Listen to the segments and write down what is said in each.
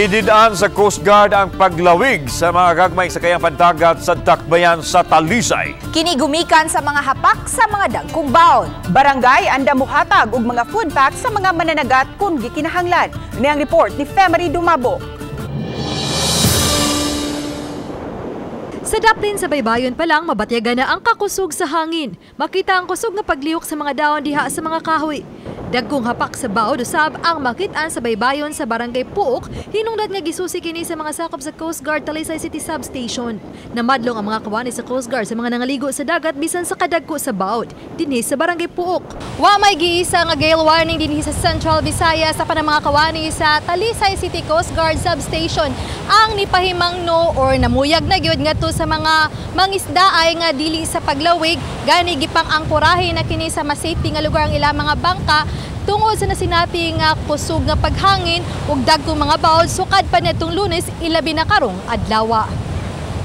Gidid-an sa Coast Guard ang paglawig sa mga gagmay sa kayang pandagat sa Dakbayan sa Talisay. Kini gumikan sa mga hapak sa mga dagkong baon. Barangay anda muhatag og mga food packs sa mga mananagat kung gikinahanglan. Ni ang report ni Femery Dumabo. Sa daplin sa baybayon pa lang, mabatyagan na ang kakusog sa hangin. Makita ang kusog nga paglihok sa mga dahon diha sa mga kahoy. Dagkong hapak sa baod usab ang makitaan sa baybayon sa Barangay Puok, hinungdan nga gisusi kini sa mga sakop sa Coast Guard Talisay City Substation. Namadlong ang mga kawani sa Coast Guard sa mga nangaligo sa dagat bisan sa kadagko sa baod dinhi sa Barangay Puok. Wa may giisa nga gale warning dinhi sa Central Visayas sa panang mga kawani sa Talisay City Coast Guard Substation ang nipahimang no or namuyag na gyud ngadto sa mga mangisda ay nga dili sa paglawig, gani gipang-angkorahe na kini sa mas safety nga lugar ang ilang mga bangka tungod sa nasinati nga kusog nga paghangin ug dagkong mga baod sukad pa nitong Lunes, ilabi na karong adlaw.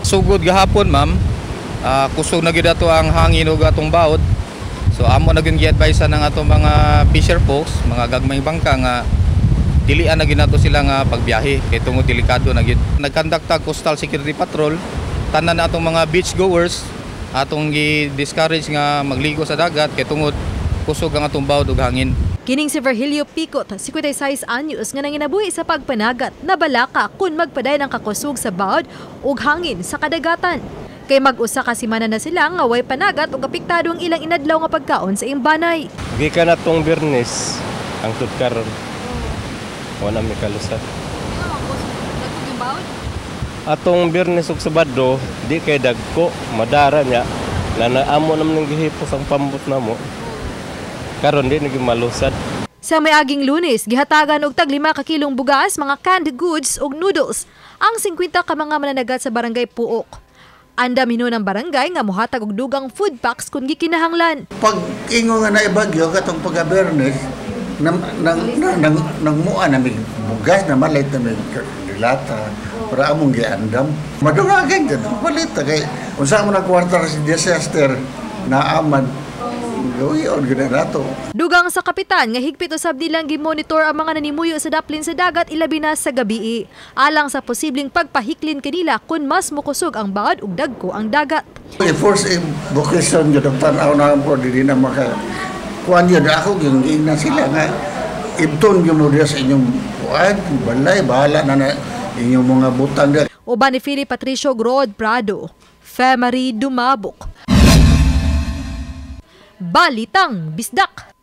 Sugod gahapon, ma'am, kusog na gyud ato ang hangin ug atong baod. So amo na gyud gi-advise ng atong mga fisher folks, mga gagmayng bangka nga dilian na gyud nato sila nga pagbiyahe kay tungod delikado na gyud. Nagconduct ta coastal security patrol, tanan na atong mga beach goers atong gi-discourage nga magligo sa dagat kay tungod kusog ang atong baod ug hangin. Kining si Virgilio Picot, 56 anyos nga nanginabuhi sa pagpanagat, nabalaka kun magpadayon ang kakusog sa baod ug hangin sa kadagatan. Kay mag-usa ka semana na sila nga way panagat ug apektado ang ilang inadlaw nga pagkaon sa imbanay. Gikan na tong Biyernes ang tud karon. Wala mi kalusad. Atong Biyernes ug Sabado di kay dagko, madara niya. Nana amo naman ning gihipos ang pambot namo. Karon di naging malusad. Sa mayaging Lunes, gihatagan og tag 5 ka kilong bugas, mga canned goods ug noodles ang 50 ka mga mananagat sa Barangay Puok. Andam hinuon ang barangay nga mohatag og dugang food packs kung gikinahanglan. Pag ingo nga naibagyo katong pagka-Biyernes, nang mua na may bugas na malit na may dilata para among giandam. Madungagan dyan, palit na kay unsa mo na kwarta sa disaster na aman. Gawin gina nato. Dugang sa kapitan nga higpit usab nilang gimonitor ang mga nanimuyo sa daplin sa dagat ilabi na sa gabii alang sa posibleng pagpahiklin kanila kun mas mokusog ang baod ug dagko ang dagat. I-force evacuation jud ang tan-aw na po dili na maka kuan yun ako yung giingnan sila nga ibton gyud mo diya sa inyong kuan balay bahala na na inyong mga butang diya. Uban ni Philip Patricio Grod Prado, Femery Dumabok. Balitang Bisdak.